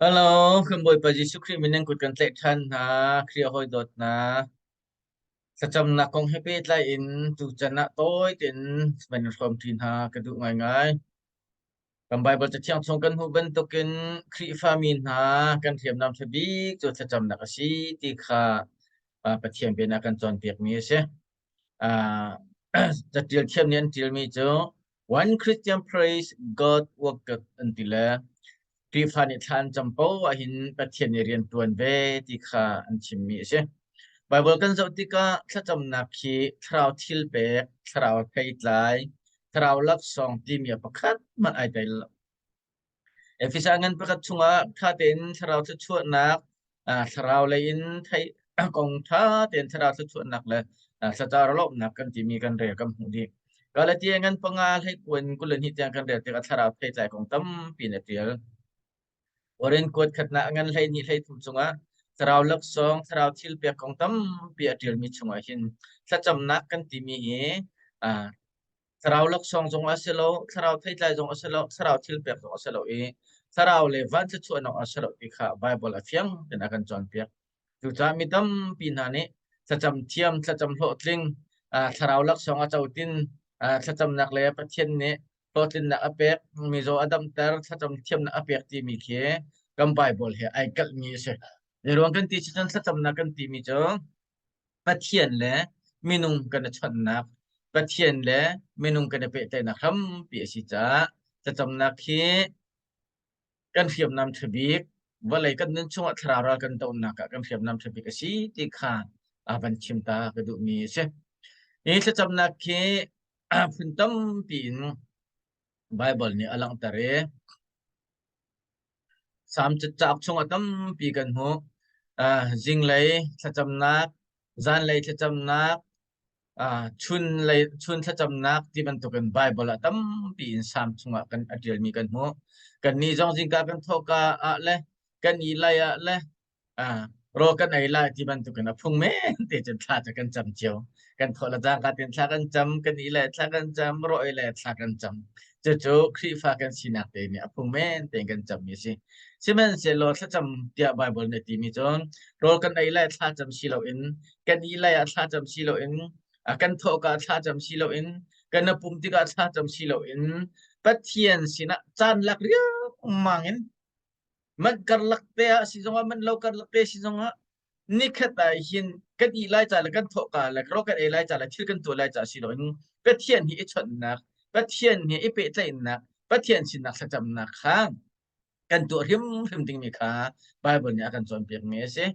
Hello, kan Bawipa Jesuh Khrih min in kut kan tlaih ṭhan hna. Khrih a hawi dawt hna. Thlacamnak kong he pehtlai in tuchan ah tawi tein van in hrawm ṭi hna ka duh ngaingai. Kan Baibal Cathiang chung kan hmuh bantukin Khrihfami hna kan hriamnam ṭha bik cu thlacamnak a si ti kha Pathian bia nih a kan cawnpiakmi a si. Caṭial thiam nih an ṭialmi cu One Christian prays, God worketh an ti le Khrihfa nih thla an cam paoh ahhin Pathian nih rian ṭuan ve ti kha an chimmi a si. Baibal kan zoh tikah thlacamnak hi thlarau thil pek, thlarau theitlai, thlarau laksawng timi a pakhat hmanh ai tel lo. Efesa ngan pakhat chungah ṭha tein thlarau thluachuahnak, thlarau lei in theih kong ṭha tein thlarau thluachuahnak le thlaca rawlawmhnak kan timi kan rel kan hmuh dih. Galatia ngan panga hleikuan 22 tiang kan rel tikah thlarau theitlai kong tampi in a ṭial. Korin kuat khatnak ngan 12 13 chungah thlarau laksawng, thlarau thil pek kong tampi a ṭialmi chungah hin thlacamnak kan timi hi thlarau laksawng zong a si lo, thlarau theitlai zong a si lo, thlarau thil pek zong a si lo i thlarau le van thluachuahnak a si lo ti kha Baibal a fiang tein a kan cawnpiak. Cucaah mi tampi hna nih thlacam thiam, thlacam hlawhtling, thlarau laksawng a cotin, thlacamnak le Pathian nih hlawhtlinnak a pek, mizaw a damter, thlacam thiamnak a pek timi khi kan Baibal he ai kalhmi a si. Zeiruang kan ti si cun thlacamnak kan timi cu Pathian le minung kan i chawnhnak, Pathian le minung kan i pehtlaihnak hrampi a si caah thlacamnak hi kan hriamnam ṭha bik, vawlei kan nun chungah thlarau ral kan dohnak ah kan hriamnam ṭha bik a si ti kha a van chim ta ka duhmi a si. Hi thlacamnak hi phun tampi in Baibal nih a langhter i Salm cauk chungah tampi kan hmuh. Zinglei thlacamnak, zanlei thlacamnak, chunlei chun thlacamnak ti bantukin Baibal ah tampi in Salm chungah kan a ṭialmi kan hmuh. Kannih zong zingka kan thawhka ah le kan ih lai ah le rawl kan ei lai ti bantukin a phung men te cun thla cu kan cam cio. Kan thawh le cangka tein thla kan cam, kan ih le thla kan cam, rawl ei le thla kan cam. Cucu Khrihfa kan sinak te nih a phung men tein kan cammi a si. Sihmanhsehlaw thlacam tiah Baibal nih a timi cun rawl kan ei lai thla cam si loin kan ih lai ah thla cam si loin kan thawhka thla cam si loin kan na pum tikah thla cam si loin Pathian sinah caan lak riangmang in manh karlak te ah si zongah manh lo karlak te si zongah nikhat ah hin kan ih lai ca le kan thawhka le rawl kan ei lai ca le thil kan tuah lai ca si loin Pathian hi i chawnhnak Pathian he i pehtlaihnak Pathian sinnak thlacamnak kha kan tuah hrimhrim dingmi kha Baibal nih a kan cawnpiakmi a si.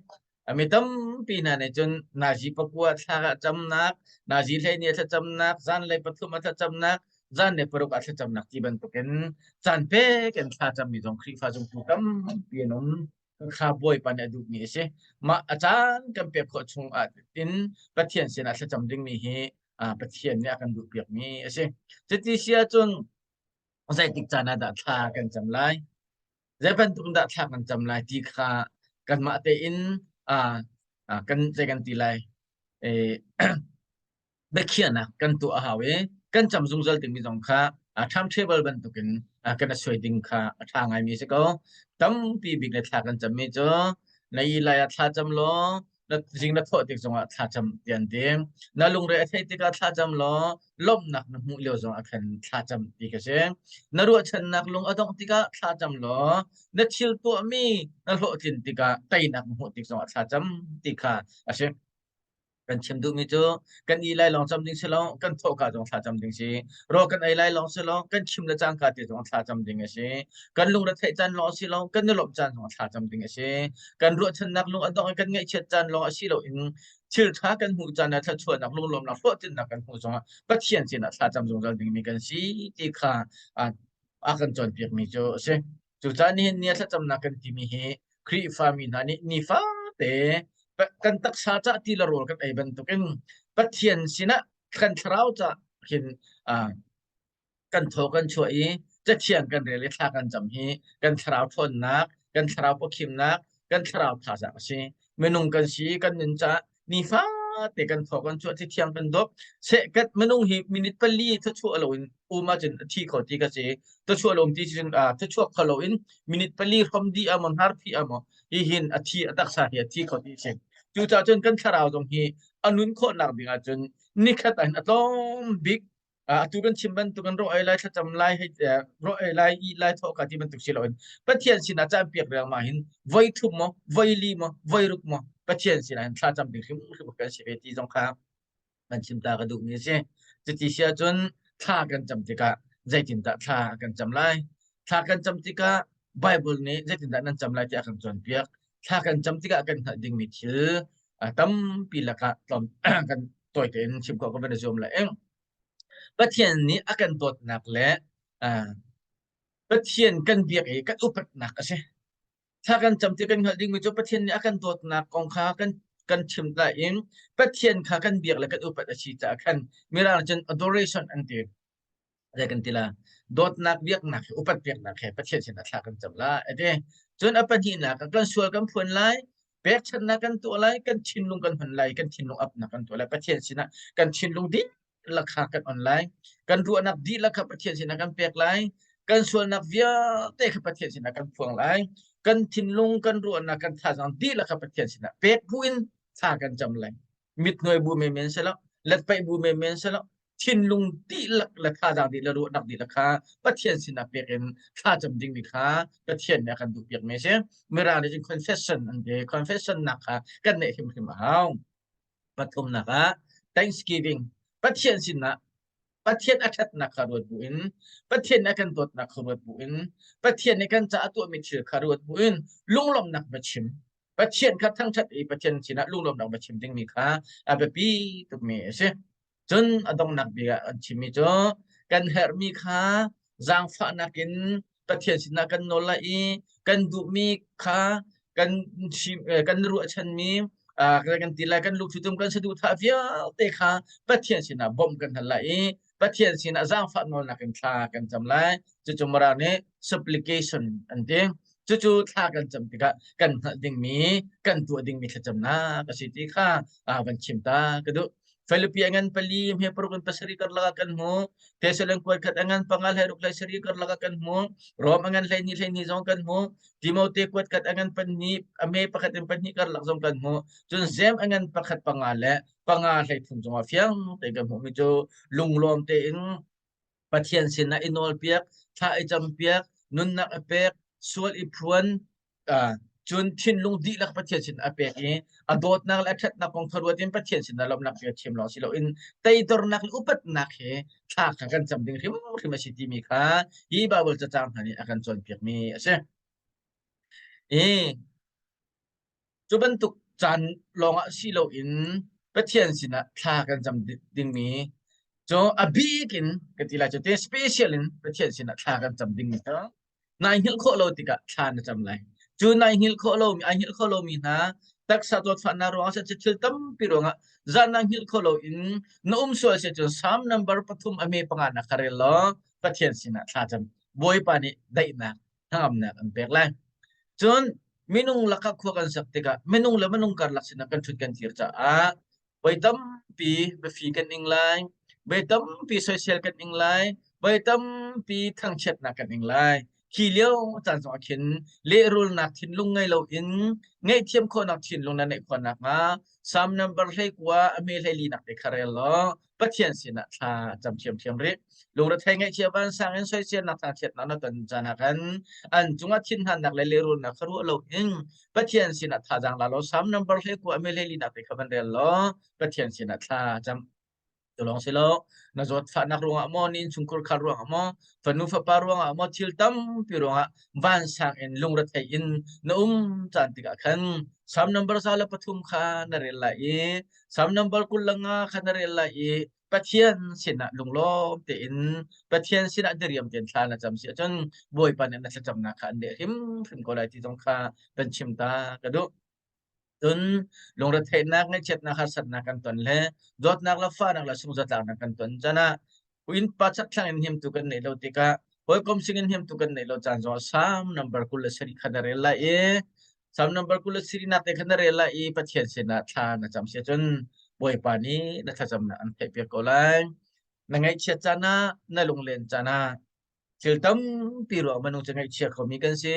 Mi tampi hna nih cun nazi pakua thla ah camnak, nazi 12 a thlacamnak, zanlei pathum a thlacamnak, zanlei paruk a thlacamnak ti bantukin caan pek in thla cammi zong Khrihfa zumtu tampi an um. Kha Bawipa nih a duhmi a si. Mah a caan kan pek khawh chung ah tin Pathian sinah thlacam dingmi hi Pathian nih a kan duhpiakmi a si. Cuti si ahcun zeitik caan ah dah thla kan cam lai? Zei bantuk dah thla kan cam lai ti kha kanmah tein kan zei kan ti lai biakhiahnak kan tuah a hau i kan cam zungzal dingmi zong kha timetable bantukin kan i suai ding kha a ṭha ngaimi a si ko. Tampi bik le thla kan cammi cu na ih lai ah thla cam law na zing na thawh tik zongah thla cam ti an ti. Na lungre a theih tikah thla cam law lawmhnak na hmuh lio zongah khan thla cam ti ka si. Na ruahchannak lung a dongh tikah thla cam law na thil tuahmi na hlawhtlin tikah teinak na hmuh tik zongah thla cam ti kha a si. Kan chim duhmi cu kan i lai lawng cam ding si lo, kan thawhka zong thla cam ding si. Rawl kan ei lai lawng si lo, kan chim le cangka te zong thla cam ding a si. Kan lungre theih caan lawng si lo, kan i lawmh caan zong thla cam ding a si. Kan ruahchannak lung a dongh i kan ngaihchiat caan lawng a si lo in thil ṭha kan hmuh caan le thluachuahnak lunglawmnak hlawhtlinnak kan hmuh zongah Pathian sinah thla cam zungzal dingmi kan si ti kha a kan cawnpiakmi cu a si. Cucaah nihin ni ah thlacamnak kan timi hi Khrihfami hna nih nifate kan taksa cah ti le rawl kan ei bantukin Pathian sinah kan thlarau cah hin kan thaw kan chuah i cathiang kan rel i thla kan cam hi kan thlarau ṭhawnnak, kan thlarau pawkhimnak, kan thlarau thazaang a si. Minung kan si, kan nun caah nifate te kan thaw kan chuah thi thiang kan dawp se kat minung hi minute pali thawchuah lo in um ahcun a thi kho ti ka si thawchuah lo ti cun thawchuak kho lo in minute pali hrom di amaw hnar phi amaw hi hin a thi a taksa hi a thi kho ti si cucaah cun kan thlarau zong hi a nun khawhnak ding ahcun nikhat ah hin a tlawm bik atu kan chim bantuk in ro ei lai thlacam lai hei ro ei lai i lai thawh ka ti bantuk si loin Pathian sinah caan piak riangmah hin voi thum maw voi li maw voi ruk maw Pathian sinah hin thla cam ding hrimhrim kan si ve ti zong kha kan chim ta ka duhmi a si. Cuti si ahcun thla kan cam tikah zeitindah thla kan cam lai? Thla kan cam tikah Bible nih zeitindah nan cam lai tiah a kan cawnpiak. Thla kan cam tikah kan hngalh dingmi thil tampi lakah tlawm kan tawi tein chim khawh ka van i zuam lai. Pathian nih a kan dawtnak le Pathian kan biak i kan upatnak a si. Thla kan cam ti kan hngalh dingmi cu Pathian nih a kan dawtnak kong kha kan kan chim lai in Pathian kha kan biak le kan upat a si caah khan Mirang cun adoration an ti. Zei kan ti la dawtnak biaknak he upat biaknak he Pathian sinah thla kan cam la ati. Cun a pahnihnak ah kan sual kan phuan lai pekchanhnak kan tuah lai kan thinlung kan hman lai kan thinlung apnak kan tuah lai Pathian sinah kan thinlung dihlak kha kan on lai kan ruahnak dihlak kha Pathian sinah kan pek lai kan sualnak vialte kha Pathian sinah kan phuang lai kan thinlung kan ruahnak kan thazaang dihlak kha Pathian sinah pek buin thla kan cam lai mithnuai bu menmen si lo letpaih bu menmen si lo thinlung dihlak le thazaang dihlak ruahnak dihlak kha Pathian sinah pek in thlacam dingmi kha Pathian nih a kan duhpiak mi a si. Mirang nih cun confession an ti. Confession nak kha kan neih hrimhrim a hau. Pathumnak ah Thanksgiving Pathian sinah Pathian a ṭhatnak kha ruat buin Pathian nih a kan dawtnak kha ruat buin Pathian nih kan caah a tuahmi thil kha ruat buin lunglawmhnak va chim. Pathian kha thangṭhat i Pathian sinah lunglawmhnak va chim dingmi kha a biapi tukmi a si. Cun a donghnak bik ah an chimmi cu kan herhmi kha zaangfahnak in Pathian sinah kan nawl lai i kan duhmi kha kan chim kan ruahchanmi kan ti lai kan lungthitum kan saduhthah vialte kha Pathian sinah bawmh kan hal lai i Pathian sinah zaangfah nawlnak in thla kan cam lai. Cucu Mara nih supplication an ti. Cucu thla kan cam tikah kan hngalh dingmi kan tuah dingmi thlacamnak a si ti kha van chim ta ka duh. Filipi a ngan pali hme paruk in pasarih karlak ah kan hmu. Thessalon kuat khat a ngan panga hlei ruk hlei sarih karlak ah kan hmu. Rom a ngan 12 12 zong kan hmu. Timote kuat khat a ngan pahnih a me pakhat in pahnih karlak zong kan hmu. Cun Zem a ngan pakhat panga le panga hlei thum zong ah fiang tein kan hmuhmi cu lunglawm tein Pathian sinah i nawlpiak, thla i campiak, nunnak i pek, sual i phuan, cun thinlung dihlak Pathian sin a pek i a dawtnak le a ṭhatnak kong kha ruat in Pathian sinah lawmhnak bia chim lawng si loin teidornak le upatnak he thla kha kan cam ding hrimhrim a si timi kha hi Baibal cacang hna nih a kan cawnpiakmi a si. I Cu bantuk caan lawngah si loin Pathian sinah thla kan cam dingmi cu a bik in ka ti lai cu te special in Pathian sinah thla kan cam dingmi cu nai hngilh khawh lo tikah thla na cam lai. Cu nai hngilh khawh lomi ai hngilh khawh lomi hna taksa zawtfahnak ruangah seh thil tampi ruangah zan naa hngilh khawh loin na um sual si cun Psalm number pathum a me panga na kha rel law Pathian sinah thla cam. Bawipa nih daihnak hnangamnak an pek lai. Cun minung lakah khua kan sak tikah minung le minung karlak sinah kan ṭhut kan dir caah voi tampi biafi kan ing lai, voi tampi soisel kan ing lai, voi tampi thangchiatnak kan ing lai. Khi lio caan zongah khin lehrulnak thinlung ngei loin ngaihthiam khawhnak thinlung na neih khawh nakhnga Psalm number 19 a hme 14 nak te kha rel law Pathian sinah thla cam thiamthiam rih. Lungrethei ngaihchia vansang in soiselnak thangchiatnak na ton caan ah khan an cungah thinhannak le lehrulnak kha ruah loin Pathian sinah thazaang la law Psalm number 19 a mele linak te kha van rel law Pathian sinah thla cam. Tu lawng si lo, na zawtfahnak ruangah maw, ni innchungkhur khar ruangah maw, fanu fapa ruangah maw, thil tampi ruangah vansang in lungrethei in na um caan tikah khan Psalm number 103 kha na rel lai i Salm number 25 kha na rel lai i Pathian sinah lunglawm tein Pathian sinah diriam tein thla na cam si ahcun Bawipa nih na thlacamnak kha an leh hrimhrim ko lai ti zong kha kan chim ta ka duh. Cun lungretheihnak, ngaihchiatnak, harsatnak kan ton le dawtnak le fahnak le sungzatlaknak kan ton can ah innpa chakthlang in hnemtu kan neih lo tikah hawikom singin hnemtu kan neih lo caan zongah Salm number 27 kha na rel lai i Salm number 27 nak te kha na rel lai i Pathian sinah thla na cam si ahcun. Bawipa nih na thlacamnak an theihpiak ko lai. Na ngaihchiat caan ah, na lunglen caan ah, thil tampi ruang minung cu ngaihchia khomi kan si,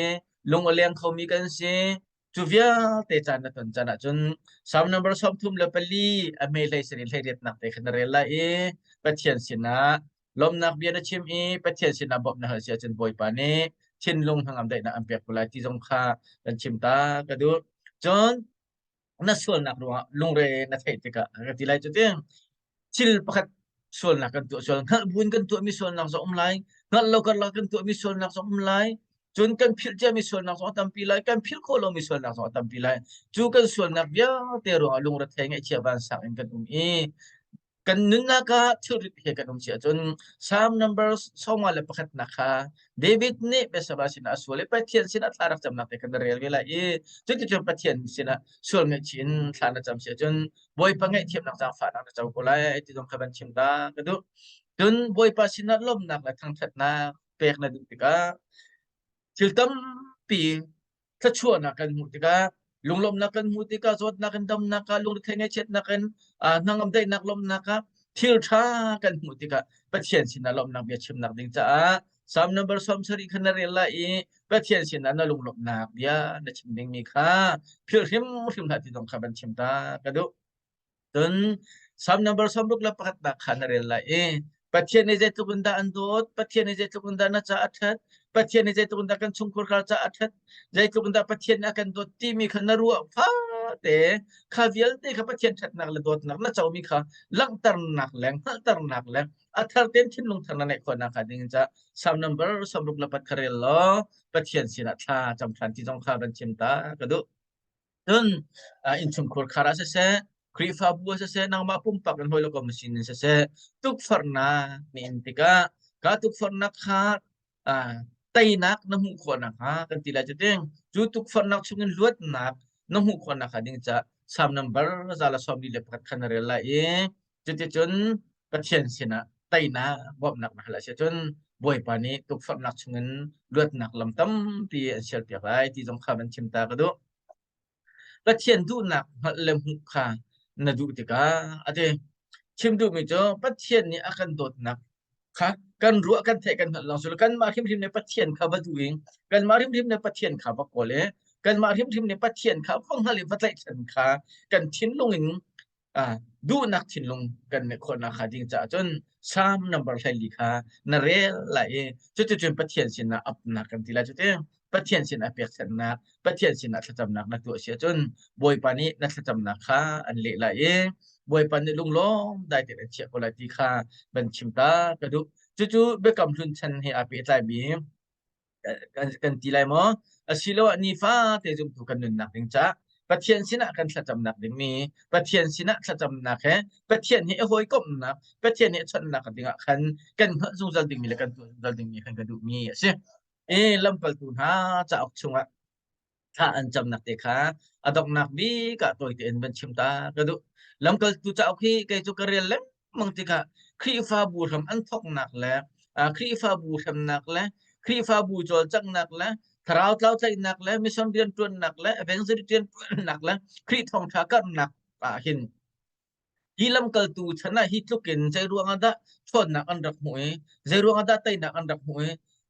lung a leng khomi kan si. Cu vialte caan na ton caan ahcun Psalm number 34 a hme hlei sarih hlei riatnak te kha na rel lai i Pathian sinah lawmnak bia na chim i Pathian sinah bawmh na hal si ahcun Bawipa nih thinlung hnangam daihnak an pek ko lai ti zong kha kan chim ta ka duh. Cun na sualnak ruangah lungre na theih tikah ka ti lai cu ti thil pakhat sualnak kan tuah sual hngalh buin kan tuahmi sualnak zong um lai hngalh lo karlak kan tuahmi sualnak zong um lai cun kan philh ciami sualnak zong a tampi lai kan philh khawh lomi sualnak zong a tampi lai cu kan sualnak vialte ruangah lungrethei ngaihchia vansang in kan um i kan nunnak ah thilrit he kan um si ahcun Psalm number 51 nak kha David nih Bethsheba sinah a sual i Pathian sinah thla rak camnak te khan na rel ve lai i cuticun Pathian sinah sual ngaihchih in thla na cam si ahcun Bawipa ngaihthiamnak zaangfahnak na co ko lai ti zong kha van chim ta ka duh. Cun Bawipa sinah lawmhnak le thangṭhatnak pek na duh tikah thil tampi thluachuahnak kan hmuh tikah lunglawmhnak kan hmuh tikah zawtnak in damnak ah lungretheih ngaihchiatnak in hnangam daihnak lawmhnak ah thil ṭha kan hmuh tikah Pathian sinah lawmhnak bia chimnak ding caah Psalm number 70 kha na rel lai i Pathian sinah na lunglawmhnak bia na chim dingmi kha philh hrimhrim hlah ti zong kha van chim ta ka duh. Cun Psalm number 61 nak kha na rel lai i Pathian nih zeitluk in dah an dawt, Pathian nih zeitluk in dah na ca a ṭhat, Pathian nih zeitluk in dah kan chungkhur kha ca a ṭhat, zeitluk in dah Pathian nih a kan dawt timi kha na ruah fate kha vialte kha Pathian ṭhatnak le dawtnak na comi kha langhternak le hngalhternak le a thar tein thinlung thar na neih khawhnak hnga ding ca Psalm number 64 kha rel law Pathian sinah thla cam ṭhan ti zong kha van chim ta ka duh. Cun innchungkhur khar ah siseh, Khrihfabu ah siseh, nangmah pumpak in hawi le kom sin in siseh, tukforhnak na in tikah ka tukforhnak kha teinak na hmuh khawh nakhnga kan ti lai cu ting. Cu tukforhnak chungin luatnak na hmuh khawh nakhnga ding caah Psalm number 141 kha na rel lai i cuticun Pathian sinah teinak bawmhnak na hal a si ahcun Bawipa nih tukforhnak chungin luatnak lam tampi an sialpiak lai ti zong kha van chim ta ka duh. Pathian duhnak hngalh le hmuh kha na duh tikah a ti. Chim duhmi cu Pathian nih a kan dawtnak kha kan ruah kan theih kan hngalh lawng si lo kanmah hrimhrim nih Pathian kha va duh i kanmah hrimhrim nih Pathian kha va kawl i kanmah hrimhrim nih Pathian kha va hngalh i va tlaihchan kha kan thinlung in duhnak thinlung kan neih khawhnak hnga ding caah cun Psalm number 14 kha na rel lai i cuticun Pathian sinah apnak kan ti lai cuti Pathian sinah pekchanhnak Pathian sinah thlacamnak na tuah si ahcun Bawipa nih na thlacamnak kha an leh lai i Bawipa nih lunglawm dai tein an chiah ko lai ti kha van chim ta ka duh cucu biakam hlun chan he aa pehtlaimi kan ti lai maw asiloah nifate zumtu kan nunnak ding caah Pathian sinah kan thlacamnak dingmi Pathian sinah thlacamnak he Pathian he i hawikomhnak Pathian he chawnhnak dingah khan kan hngalh zungzal dingmi le kan tuah zungzal dingmi khan ka duhmi a si. I lamkaltu hna cauk chungah thla an camnak te kha a donghnak bik ah tawi tein van chim ta ka duh. Lamkaltu cauk hi kei cu ka rel lengmang tikah Khrihfabu hram an thawknak le Khrihfabu hremnak le Khrihfabu cawlcanghnak le thlarau tlau tlaihnak le mission rianṭuannak le evangelist rianṭuannak le Khrih thawngṭha karhnak ah hin Hi lamkaltu chan ah hi tluk in zei ruangah dah ṭhawnnak an rak hmuh i zei ruangah dah teinak an rak hmuh i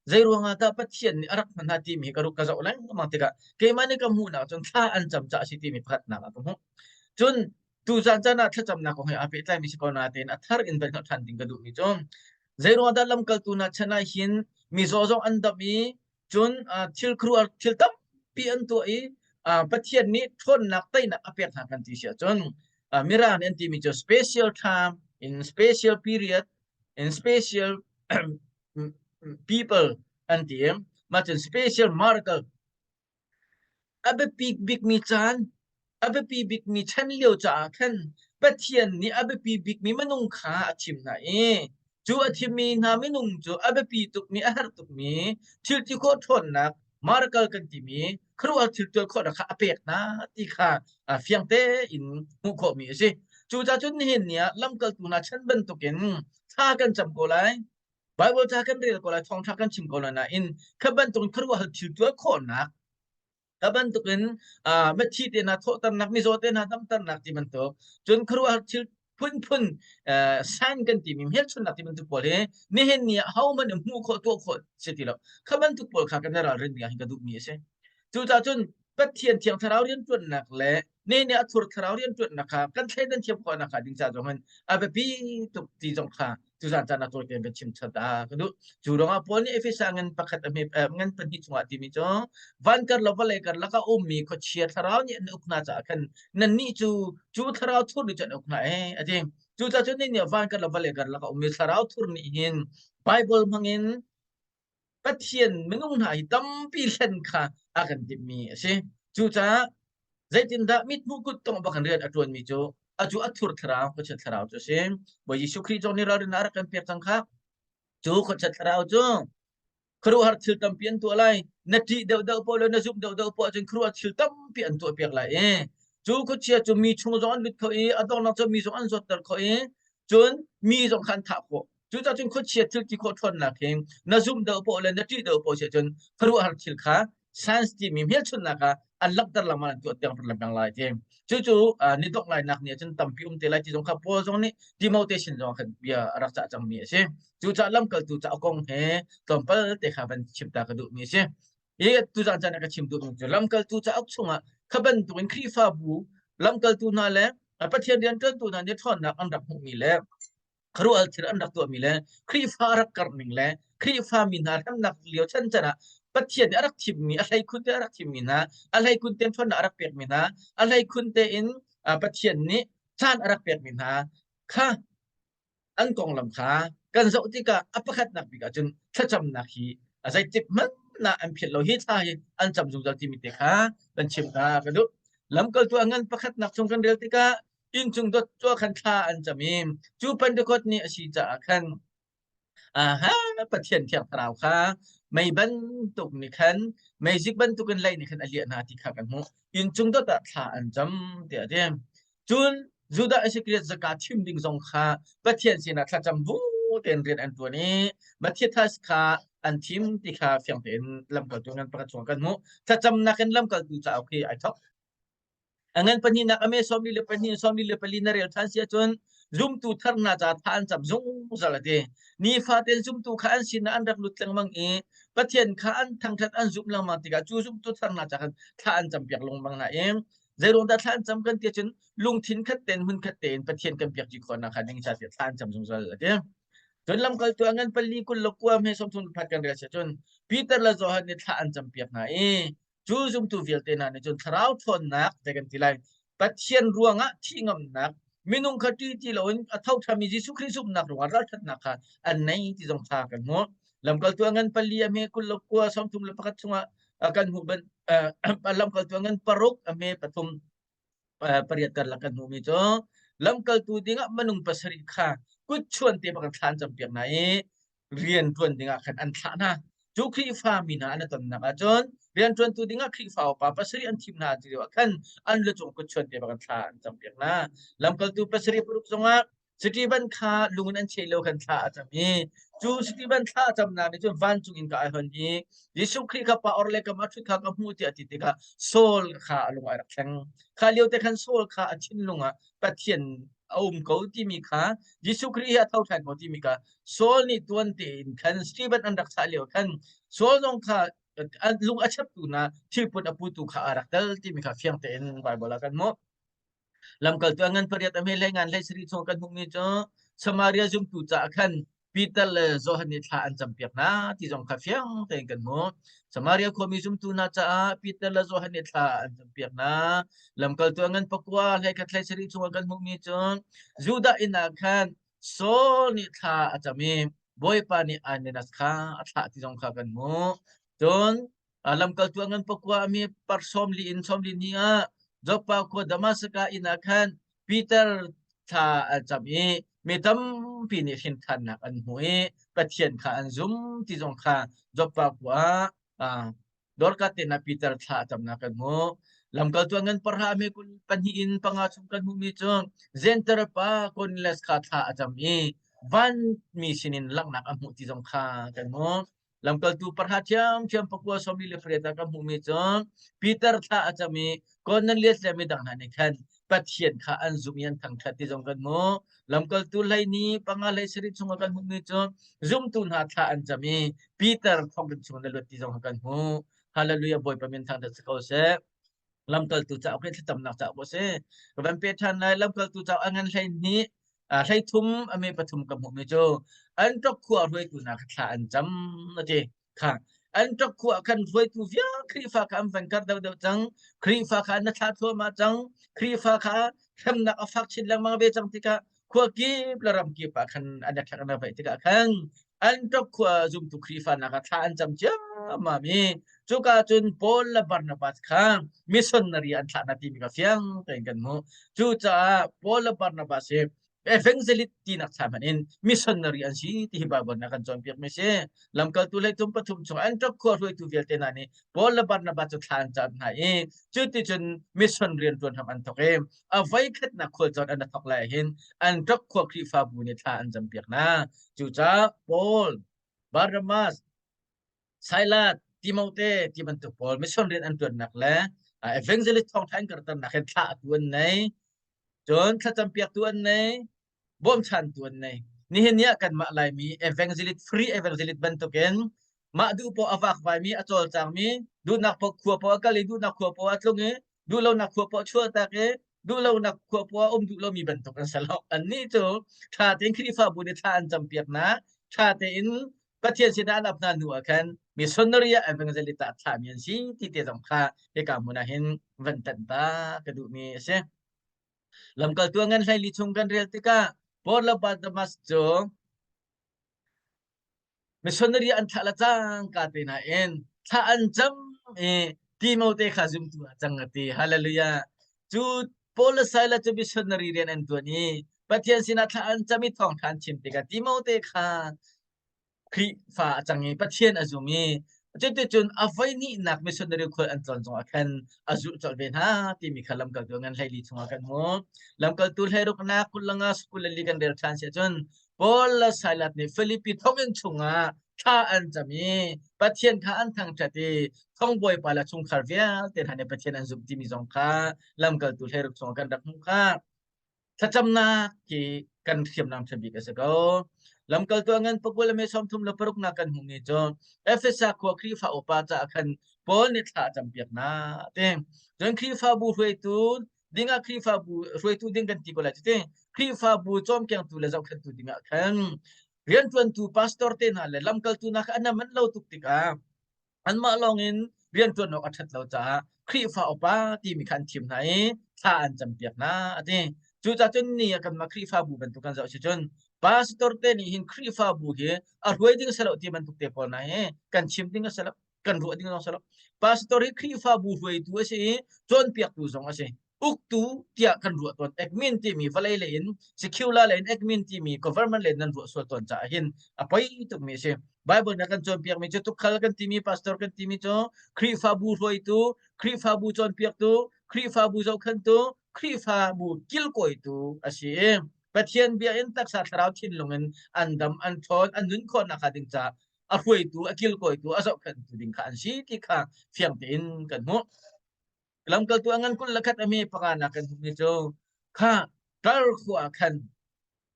zei ruangah dah Pathian nih a rak hman hna timi hi ka ka zoh lengmang tikah keimah nih ka hmuhnak cun thla an cam caah a si timi pakhatnak ah ka hmuh. Cun tuzan caan ah thlacamnak kong he aa pehtlaimi si ko natein a thar in van hngalh ṭhan ding ka duhmi cu zei ruangah dah lamkaltu hna chan ah hin mizaw zong an dam i Cun thil khuaruahhar thil tampi an tuah i Pathian nih ṭhawnnak teinak a pek hna kan ti si ahcun Mirang nih an timi cu special time in special period in special people an ti i mah cun special miracle a biapi bikmi caan a biapi bikmi chan lio caah khan Pathian nih a biapi bikmi minung kha a thim hna i cu a thimmi hna minung cu a biapi tukmi a herh tukmi thil ti khawh ṭhawnnak miracle kan timi khuaruahhar thil tuah khawhnak kha a pek hna ti kha fiang tein hmuh khawhmi a si. Cucaah cun nihin ni ah lamkaltu hna chan bantukin thla kan cam ko lai. Baibal ca kan rel ko lai, thawngṭha kan chim ko lai nain kha bantukin khuaruahhar thil tuah khawhnak. Ka bantukin mithi te hna thawhternak, mizaw te hna damternak ti bantuk, cun khuaruahhar thil phunphun sign kan timi hmelchunhnak ti bantuk pawl hi nihin ni ah hohmanh nih hmuh khawh tuah khawh si ti lo. Kha bantuk pawl kha kan i ralrin ding ah hin ka duhmi a si. Cucaah cun Pathian Thiang Thlarau rianṭuannak le nihin ni a thur thlarau rianṭuannak kha kan thleidan thiam khawh nakhnga ding ca zong in a biapi tuk ti zong kha tuzan caan ah tawi tein kan chim chat a ka duh. Cu ruangah Paul nih Efesa ngan pakhat a hme ngan pahnih chungah timi cu van kar lo vawlei kar lak a ummi khuachia thlarau nih an uk hna caah khan nannih cu cu thlarau thur nih cun an uk hna ee a ti. Cucaah cun nih van kar lo vawlei kar lak a ummi thlarau thur nih hin Bible hmangin Pathian minung hna hi tampi hlen kha a kan timhmi a si. Cucaah zeitindah mithmuh kut tongh bak in rian a ṭuanmi cu acu a thur thlarau, khuachia thlarau cu a si. Bawi Jesuh Khrih zong nih ralrin a rak kan pek cang kha. Cu khuachia thlarau cu khuaruahhar thil tampi an tuah lai. Na ṭih deuhdeuh poah le na zumh deuhdeuh poah cun khuaruahhar thil tampi an tuah piak lai i cu khuachia cu mi chung zong an lut kho i a donghnak cu mi zong an zawtter kho i cun mi zong kha an thah khawh. Cucaah cun khuachia thil ti khawh ṭhawnnak hi na zumh deuh poah le na ṭih deuh poah si ahcun khuaruahhar thil kha science timi hmelchunhnak ah an langhter lengmang an tuah tiang lengmang lai ti. Cucu ni dongh lainak ni ahcun tampi um te lai ti zong kha Paul zong nih Timote sin zong khan bia a rak cah cangmi a si. Cucaah lamkaltu cauk kong he tlawmpal te kha van chim ta ka duhmi a si. Hi tuzan caan ah ka chim duhmi cu lamkaltu cauk chungah kha bantukin Khrihfabu lamkaltu hna le Pathian rianṭuantu hna nih ṭhawnnak an rak hmuhmi le khuaruahhar thil an rak tuahmi le Khrihfa a rak karh ning le Khrihfa mi hna hremnak lio chan chan ah Pathian nih a rak thimmi a hleikhun te a rak thimmi hna a hleikhun tein ṭhawnnak a rak pekmi hna a hleikhun tein Pathian nih caan a rak pekmi hna kha an konglam kha kan zoh tikah a pakhatnak bik ahcun thlacamnak hi a zeitik hmanh ah an philh lo hi thla hi an cam zungzal timi te kha kan chim hna ka duh lamkaltu a ngan pakhatnak chung kan rel tikah inncung dot cu khan thla an cam i cu Pentecost ni a si caah khan aha Pathian Thiang Thlarau kha mei bantuk nih khan meizik bantukin lei nih khan a liah hna ti kha kan hmuh. Inncung dot ah thla an cam tiah a ti. Cun Judah Iskariot zaka thim ding zong kha Pathian sinah thlacam bu tein rian an ṭuan i Matthias kha an thim ti kha fiang tein lamkaltu ngan pakhat chungah kan hmuh. Thlacamnak in lamkaltu cauk hi ai thawk. A ngan pahnihnak a me 42 44 na rel ṭhan si ahcun zumtu thar hna ca tha an cam zungzal a ti. Nifaten zumtu kha an sinah an rak lut lengmang i Pathian kha an thangṭhat an zumh lengmang tikah cu zumtu thar hna ca khan thla an campiak lengmang hna i zeiruang dah thla an cam kan ti ahcun lungthin khat tein hmun khat tein Pathian kan biak ṭi khawh nakhnga ding ca tiah thla an cam zungzal a ti. Cun lamkaltu a ngan pali kul le kua hme sawmthum le phat kan rel si ahcun Peter le Johan nih thla an campiak hna i Cu zumtu vialte hna nih cun thlarau ṭhawnnak te kan ti lai. Pathian ruangah thih ngamnak, minung kha ṭih ti loin a tho ṭhami Jesuh Khrih zumhnak ruangah ralṭhatnak kha an nei ti zong kha kan hmuh. Lamkaltu a ngan pali a hme kul le kua 31 chungah kan hmuh ban lamkaltu a ngan paruk a hme pathum pariat karlak kan hmuhmi cu lamkaltu dingah minung pasarih kha kut chuan te bak in thla an campiak hna i rian ṭuan dingah khan an thlah hna. Cu Khrihfa mi hna an i tonnak ahcun rianṭuantu dingah Khrihfa upa pasarih an thim hna ti lioah khan an lucung kut chuan te bak in thla an campiak hna. Lamkaltu pasarih paruk zongah Stephen kha lung in an cheh lio khan thla a cam i cu Stephen thla a camnak nih cun vancung in ka ai hon i Jesuh Khrih kha pa or le kam a ṭhut kha ka hmuh tiah a ti tikah Saul kha a lung ai rak thleng. Kha lio te khan Saul kha a thinlung ah Pathian a um ko timi kha Jesuh Khrih hi a tho ṭhan ko timi kha Saul nih tuan tein khan Stephen an rak thah lio khan Saul zong kha lung a cheptu hna thilput a putu kha a rak tel timi kha fiang tein Bible ah kan hmuh. Lamkaltu a ngan pariat a hme hlei ngan hlei sarih chung kan hmuhmi cu Samaria zumtu caah khan Peter le Johan nih thla an campiak hna ti zong kha fiang tein kan hmuh. Samaria khuami zumtu hna caah Peter le Johan nih thla an campiak hna. Lamkaltu a ngan pakua hlei khat hlei sarih chung kan hmuhmi cu Judah inn ah khan Saul nih thla a cam i Bawipa nih Ananias kha a thlah ti zong kha kan hmuh. Cun lamkaltu a ngan pakua a mi par sawm li in sawm li ni ah Joppa khua Damascus inn ah khan Peter thla a cam i mi tampi nih hrinthannak an hmu i Pathian kha an zum ti zong kha Joppa khua ah Dorcas te hna Peter thla a camnak kan hmuh. Lamkaltu a ngan parha me kul pahnih in panga chung kan hmuhmi cu Zenter pa Cornelius kha thla a cam i vanmi sinin langhnak a hmuh ti zong kha kan hmuh. Lamkaltu parha ṭhiamṭhiam pakua sawmi le pariat ah kan hmuhmi cu Peter thla a cam i Cornelius le midang hna nih khan Pathian kha an zumh i an thangṭhat ti zong kan hmuh. Lamkaltu hlei ni panga hlei sarih chungah kan hmuhmi cu zumtu hna thla an cam i Peter thonginn chung na luat ti zong kan hmuh. Hallelujah Bawipa min thangṭhat si ko seh. Lamkaltu cauk hi thlacamnak cauk a si. Ka van pe ṭhan lai lamkaltu cauk a ngan hlei hnih hlei thum a me pathum ka hmuhmi cu an ṭok khua hruaitu hna kha thla an cam a ti. Kha an ṭok khua khan hruaitu vial Khrihfa kha an van karh deuhdeuh cang. Khrihfa kha an thlah thluahmah cang. Khrihfa kha hremnak a fak chin lengmang ve cang tikah khua kip le ram kip ah khan an thlak an vaih tikah khan an ṭok khua zumtu Khrihfa hna kha thla an cam ciammam i cuka cun Paul le Barnabas kha missionary an thlah hna timi kha fiang tein kan hmuh. Cucaah Paul le Barnabas hi evangelist tinak thla hmanh in missionary an si ti hi Bible nih a kan cawnpiak mi si. Lamkaltu hleithum pathum chung an ṭok khua hruaitu vialte hna nih Paul le Barnabas cu thla an cam hna i cuticun mission rian ṭuan hram an thawk i a voikhatnak khualcawn an thawk lai hin an ṭok khua Khrihfabu nih thla an campiak hna. Cucaah Paul, Barnabas, Silas, Timote ti bantuk pawl mission rian an ṭuannak le evangelist thawngṭha an karternak hin thla atu an nei. Cun thlacampiaktu an nei, bawmchantu an nei. Nihin ni ah kanmah Laimi evangelist, free evangelist bantukin mah duh poah a vakvaimi, a cawlcangmi, duhnak poah khua poah a kal i duhnak khua poah a tlung i duhlonak khua poah chuahtak i duhlonak khua poah um duh lomi bantuk an si lo. Annih cu ṭha tein Khrihfabu nih thla an campiaknak, ṭha tein Pathian sinah an ap hna hnu ah khan missionary ah evangelist ah thlahmi an si ti te zong kha hika hmun ah hin van tanh ta ka duhmi a si. Lamkaltu a ngan hleili chung kan rel tikah Paul le Barnabas cu missionary an thlah le cangka te hna in thla an cam i Timote kha zumtu ah cang a ti. Hallelujah. Cu Paul le Silas cu missionary rian an tuan i Pathian sinah thla an cam i thawngṭha an chim tikah Timote kha Khrihfa a cang i Pathian a zum i cuticun a voihnihnak missionary khual an tlawn zongah khan a zulh colh ve hna timi kha lamkaltu ngan hleili chungah kan hmuh. Lamkaltu hleiruknak kulanga 22 kan rel ṭhan si ahcun Paul le Silas nih Filipi thonginn chungah thla an cam i Pathian kha an thangṭhat i thongbawipa le chungkhar vialte hna nih Pathian an zumh timi zong kha lamkaltu hleiruk chungah kan rak hmuh kha. Thlacamnak hi kan hriamnam ṭha bik a si ko. Lamkaltu a ngan pakul le me 36 nak kan hmuhmi cu Efesa khua Khrihfa upa caah khan Paul nih thla a campiak hna ti. Cun Khrihfabu hruaitu dingah Khrihfabu hruaitu ding kan ti ko lai cuti Khrihfabu cawmkengtu le zohkhenhtu dingah khan rianṭuantu pastor te hna le lamkaltu hna kha an man lo tuk tikah anmah lawngin rianṭuan awk a ṭhat lo caah Khrihfa upa timi kha an thim hna i thla an campiak hna a ti. Cucaah cun ni ah kanmah Khrihfabu bantuk kan zoh si cun pastor te nih hin Khrihfabu hi a hruai ding a si lo ti bantuk te pawl hna hi kan chim ding a si lo kan ruah ding zong a si lo. Pastor hi Khrihfabu hruaitu a si i cawnpiaktu zong a si. Uktu tiah kan ruah tawn admin timi vawlei lei in secular lei in admin timi government lei nan ruah sual tawn caah hin a poi tukmi a si. Bible nih a kan cawnpiakmi cu tukhal kan timi pastor kan timi cu Khrihfabu hruaitu, Khrihfabu cawnpiaktu, Khrihfabu zohkhenhtu, Khrihfabu kilkawitu a si i Pathian bia in taksa thlarau thinlung in an dam an ṭhawn an nun khawh nakhnga ding caah a hruaitu, a kilkawitu, a zohkhenhtu ding kha an si ti kha fiang tein kan hmuh. Lamkaltu a ngan 21 a mi panga kan hmuhmi cu kha tar khua ah khan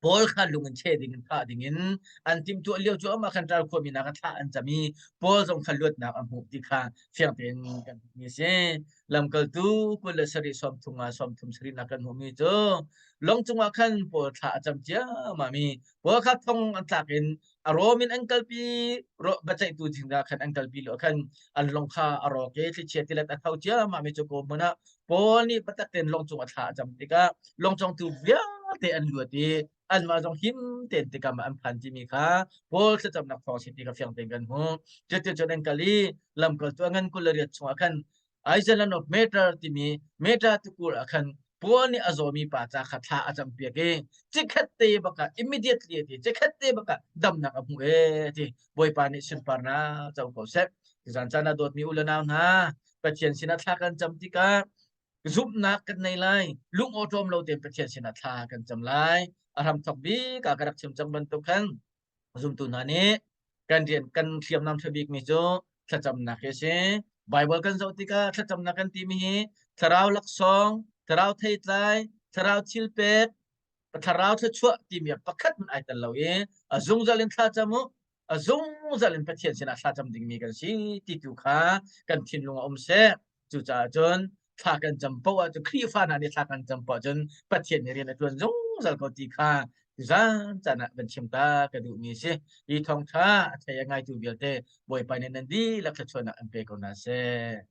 Paul kha lung in cheh ding in thah ding in an timhtuah lio cu amah khan tar khuami nak a thlah an cam i Paul zong kha luatnak a hmuh ti kha fiang tein kan hmuhmi a si. Lamkaltu 27 sawmthum ah sawmthum sarih nak kan hmuhmi cu lawng cungah khan Paul thla a cam ciammam i Paul kha thong an tlak in a rawm in an kalpi biaceihtu dingah khan an kalpi lo khan an lawng kha a rawk i thlichia tilet a tho ciammam i cu ko hmun ah Paul nih biatak tein lawng cung a thla a cam tikah lawng congtu vialte an luat i anmah zong him tein tikam ah an phan timi kha Paul thlacamnak thawng si ti kha fiang tein kan hmuh. Cuticun an kal i lamkaltu a ngan 28 chungah khan Island of Matter timi Meta tukur ah khan Paul nih a zawmi pa ca kha thla a campiak i cikhat te bakah immediately a ti cikhat te bakah damnak a hmu e ti Bawipa nih sunparnak co ko seh. Zan caan ah dawtmi u le nau hna Pathian sinah thla kan cam tikah zumhnak kan nei lai lung awṭawm lo tein Pathian sinah thla kan cam lai a hramthok bik ah ka rak chim cang bantuk khan zumtu hna nih. Kan rian kan hriamnam ṭha bikmi cu thlacamnak hi a si. Bible kan zoh tikah thlacamnak kan timi hi thlarau laksawng, thlarau theitlai, thlarau thilpek, thlarau thluachuah timi ah pakhat hmanh ai tel lo i a zungzal in thlacam u, a zungzal in Pathian sinah thlacam dingmi kan si ti tu kha kan thinlung ah um seh. Cucaah cun thla kan cam paoh ahcun Khrihfa hna nih thla kan cam paoh ahcun Pathian nih rian a ṭuan zungzal ko ti kha zan caan ah kan chim ta ka duhmi a si. Hi thawngṭha a thei a ngaitu vialte Bawipa nih nan dihlak thluachuahnak an pe ko hna seh.